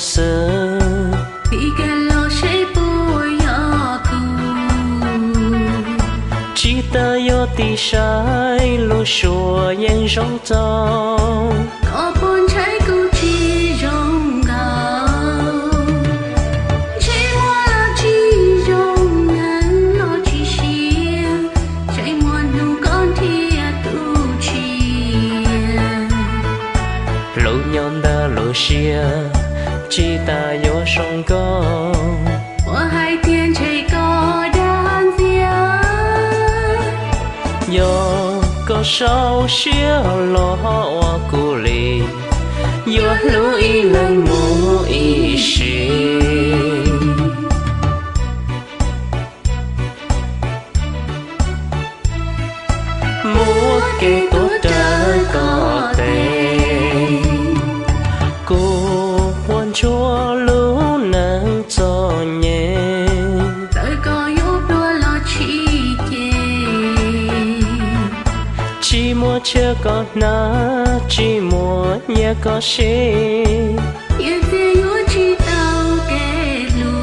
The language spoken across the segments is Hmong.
xwb. Tig kag los seb puas yog kuv. Tsis tas yuav tig saib lub suab yeej zoo txaus. Koj puas ntshai kuv tsis zoo nkaus? Ntsej muag los tsis zoo, neeg los tsis siab, tseem muaj hnub koj nrhiav tus tshiab. Hlub nyob ntawm lub siab, tsis tas yuav zoo nkauj. Puas hais tias ntshe koj dag ntxias? Yog koj sau siab los ua kuv li, yuav hlub ib leeg mus ib sim. Muab kev tuag rawv koj tes, kuv quaj ntsuag lub neej txom nyem. Txawm koj yuav pluag los tsis cem, tsis muaj tsiaj koj hnav, tsis muaj nyiaj koj siv, nyiaj txiag yuav tsis tau kev hlub.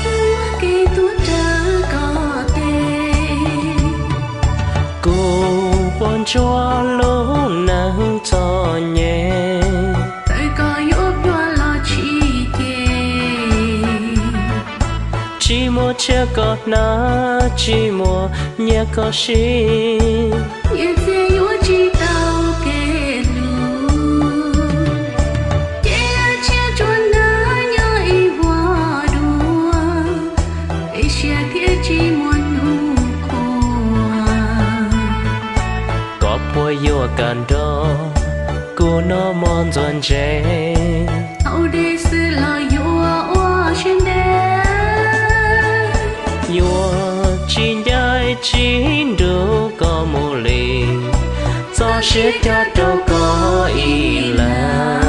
Muab kev tuag rawv koj tes, kuv quaj ntsuag lub neej txom nyem. Txawm koj yuav pluag los tsis cem, tsis muaj tsiaj koj hnav, tsis muaj nyiaj koj siv, nyiaj txiag yuav tsis tau kev hlub. Ces cia tsuas nag nyob ib vuag dua, peb siab thiaj tsis muaj hnub qhua. Koj puas yuav kam nrog kuv noj mov ntxuav ntse? Haus dej xwb los yuav ua siab ntev, yuav tsis ncaim tsis nrug koj mus li, txoj sia cog rau koj ib leeg.